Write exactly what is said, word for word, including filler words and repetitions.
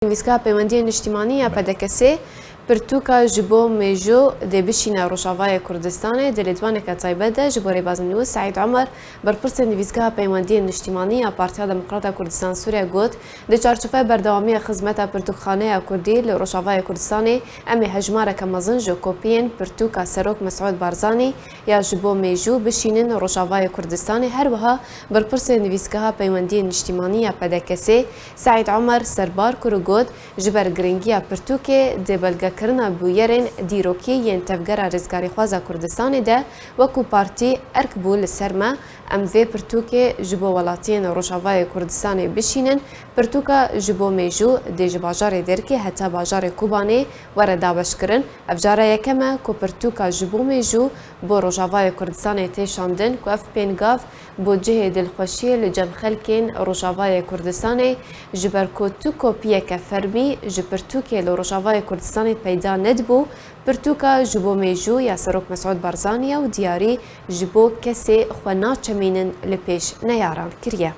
Nivîska Peywendiyên Niştimanî ya P D K S'ê pirtûka Ji Bo Mêjû dê bişîne Rojavayê Kurdistanê di lêdwaneke taybet de ji bo Rêbaz News Seîd Omer, berpirsê Nivîska Peywendiyên Niştimanî ya Partiya Demokrata Kurdistan Sûriye got, di çarçoveya berdewamiya xizmeta pirtûkxaneya Kurdî li Rojavayê Kurdistanê em ê hejmareke mezin ji kopiyên pirtûka Serok Mesûd Barzanî ya Ji Bo Mêjû bişînin Rojavayê Kurdistanê. Her wiha berpirsê Nivîsgeha Peywendiyên Niştimanî ya P D K S'ê Seîd Omer serbar kir û got, ji ber giringiya pirtûkê di belgekirina bûyerên dîrokî yên Tevgera Rizgarîxwaza Kurdistanê de wekû partî erk bû li ser me, em vê pirtûkê ji bo welatiyên Rojavayê Kurdistanê bişînin. Pirtûka Ji Bo Mêjû dê ji bajarê Dêrikê heta bajarê Kobanê were dabeşkirin. Ev cara yekem e ku pirtûka Ji Bo Mêjû bo Rojavayê Kurdistanê tê şandin ku ev pêngav bo cihê dilxweşiyê li cem xelkên Rojavayê Kurdistanê, ji ber ku tu kopiyeke fermî ji pirtûkê li Rojavayê Kurdistanê peyda nedibû, pirtûka Ji Bo Mêjû ya Serok Mesûd Barzanî ye û diyarî ji bo kesê xwe naçemînin li pêş neyaran kiriye.